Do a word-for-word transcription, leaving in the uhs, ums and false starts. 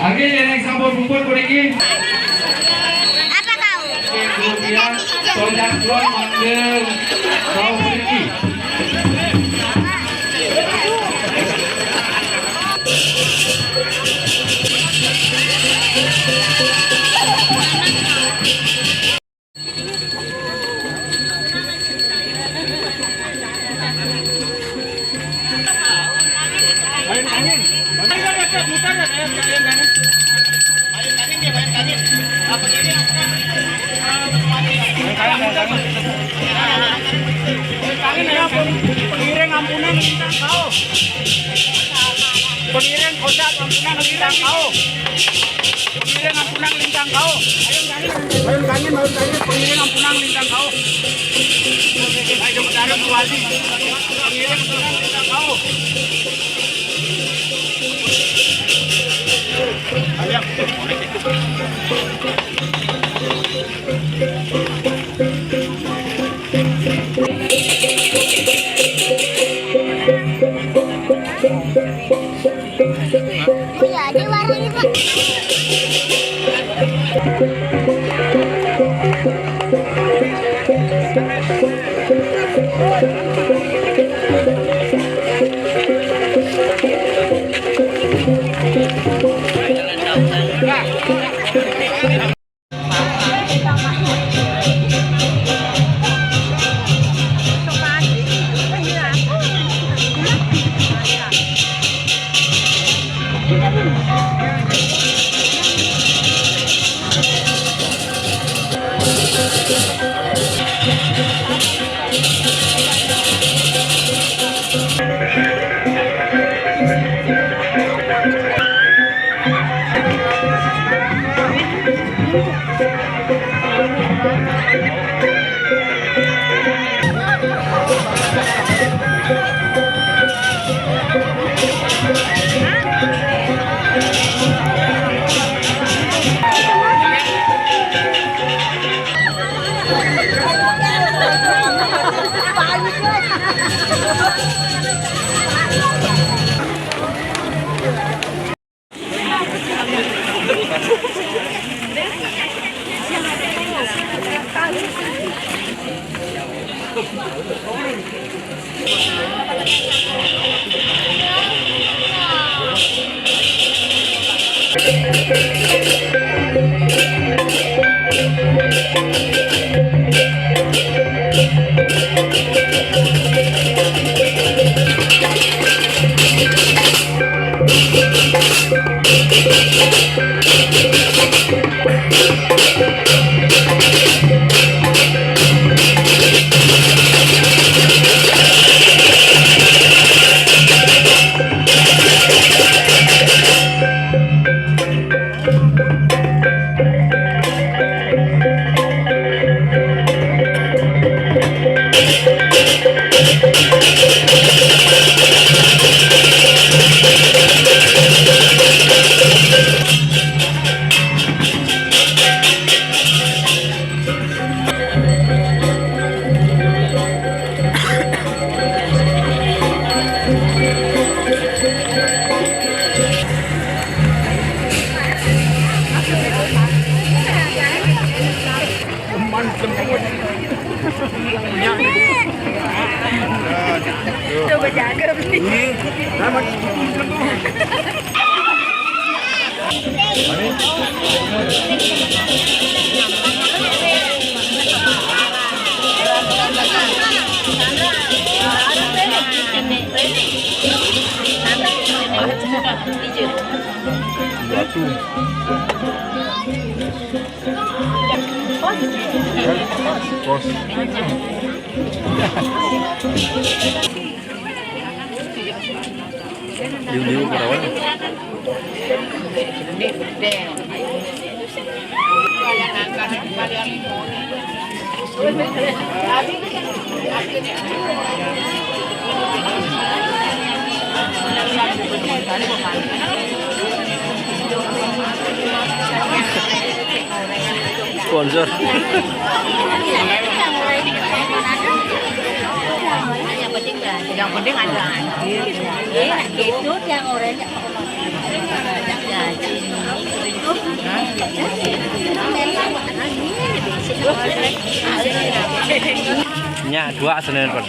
Oke, yang sampun puput puniki. Apa kau? Kemudian, tonjak dua manggil kau puniki. Main angin. Main angin. Main angin, main angin. Apa ini? Main angin, main angin. Main angin, ya, peng-, pengiring ampunan lintang kau. Pengiring kodak ampunan lintang kau. Pengiring ampunan lintang kau. Mayun kangin, mayun kangin, pengiring ampunan lintang kau. Ayo, Betara Suwadi. Pengiring ampunan lintang kau. Ayo. Iya, dia warnanya, Pak. Coba jaga beli. Batu. Pos. Liu-liu karawan. Sponsor. Yang penting ada. Iya, gitu, yang oranye. Nya, dua senenpun.